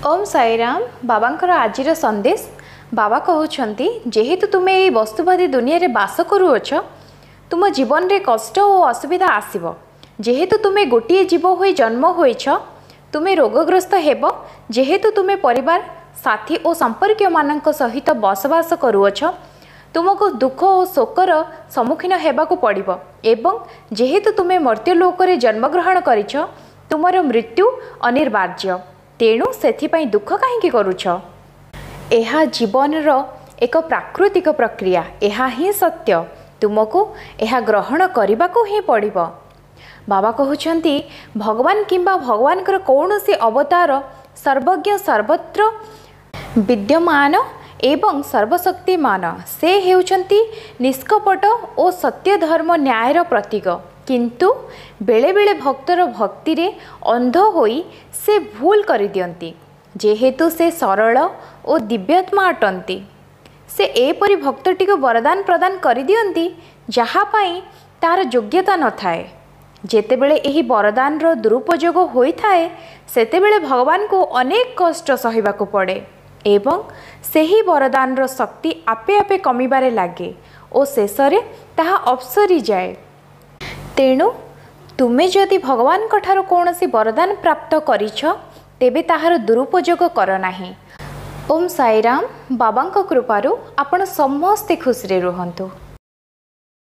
ଓମ୍ ସାଇରାମ। ବାବାଙ୍କର ଆଜିର ସନ୍ଦେଶ। ବାବା କହୁଛନ୍ତି, ଯେହେତୁ ତୁମେ ଏହି ବସ୍ତୁବାଦୀ ଦୁନିଆରେ ବାସ କରୁଅଛ, ତୁମ ଜୀବନରେ କଷ୍ଟ ଓ ଅସୁବିଧା ଆସିବ। ଯେହେତୁ ତୁମେ ଗୋଟିଏ ଜୀବ ହୋଇ ଜନ୍ମ ହୋଇଛ, ତୁମେ ରୋଗଗ୍ରସ୍ତ ହେବ। ଯେହେତୁ ତୁମେ ପରିବାର, ସାଥୀ ଓ ସମ୍ପର୍କୀୟମାନଙ୍କ ସହିତ ବସବାସ କରୁଅଛ, ତୁମକୁ ଦୁଃଖ ଓ ଶୋକର ସମ୍ମୁଖୀନ ହେବାକୁ ପଡ଼ିବ। ଏବଂ ଯେହେତୁ ତୁମେ ମର୍ତ୍ତ୍ୟଲୋକରେ ଜନ୍ମଗ୍ରହଣ କରିଛ, ତୁମର ମୃତ୍ୟୁ ଅନିବାର୍ଯ୍ୟ। ତେଣୁ ସେଥିପାଇଁ ଦୁଃଖ କାହିଁକି କରୁଛ? ଏହା ଜୀବନର ଏକ ପ୍ରାକୃତିକ ପ୍ରକ୍ରିୟା। ଏହା ହିଁ ସତ୍ୟ। ତୁମକୁ ଏହା ଗ୍ରହଣ କରିବାକୁ ହିଁ ପଡ଼ିବ। ବାବା କହୁଛନ୍ତି, ଭଗବାନ କିମ୍ବା ଭଗବାନଙ୍କର କୌଣସି ଅବତାର ସର୍ବଜ୍ଞ, ସର୍ବତ୍ର ବିଦ୍ୟମାନ ଏବଂ ସର୍ବଶକ୍ତିମାନ। ସେ ହେଉଛନ୍ତି ନିଷ୍କପଟ ଓ ସତ୍ୟ, ଧର୍ମ, ନ୍ୟାୟର ପ୍ରତୀକ। କିନ୍ତୁ ବେଳେବେଳେ ଭକ୍ତର ଭକ୍ତିରେ ଅନ୍ଧ ହୋଇ ସେ ଭୁଲ କରିଦିଅନ୍ତି। ଯେହେତୁ ସେ ସରଳ ଓ ଦିବ୍ୟାତ୍ମା ଅଟନ୍ତି, ସେ ଏପରି ଭକ୍ତଟିକୁ ବରଦାନ ପ୍ରଦାନ କରିଦିଅନ୍ତି ଯାହା ପାଇଁ ତାର ଯୋଗ୍ୟତା ନଥାଏ। ଯେତେବେଳେ ଏହି ବରଦାନର ଦୁରୁପଯୋଗ ହୋଇଥାଏ, ସେତେବେଳେ ଭଗବାନଙ୍କୁ ଅନେକ କଷ୍ଟ ସହିବାକୁ ପଡ଼େ ଏବଂ ସେହି ବରଦାନର ଶକ୍ତି ଆପେ ଆପେ କମିବାରେ ଲାଗେ ଓ ଶେଷରେ ତାହା ଅପସରିଯାଏ। ତେଣୁ ତୁମେ ଯଦି ଭଗବାନଙ୍କ ଠାରୁ କୌଣସି ବରଦାନ ପ୍ରାପ୍ତ କରିଛ, ତେବେ ତାହାର ଦୁରୁପଯୋଗ କର ନାହିଁ। ଓମ୍ ସାଇରାମ। ବାବାଙ୍କ କୃପାରୁ ଆପଣ ସମସ୍ତେ ଖୁସିରେ ରୁହନ୍ତୁ।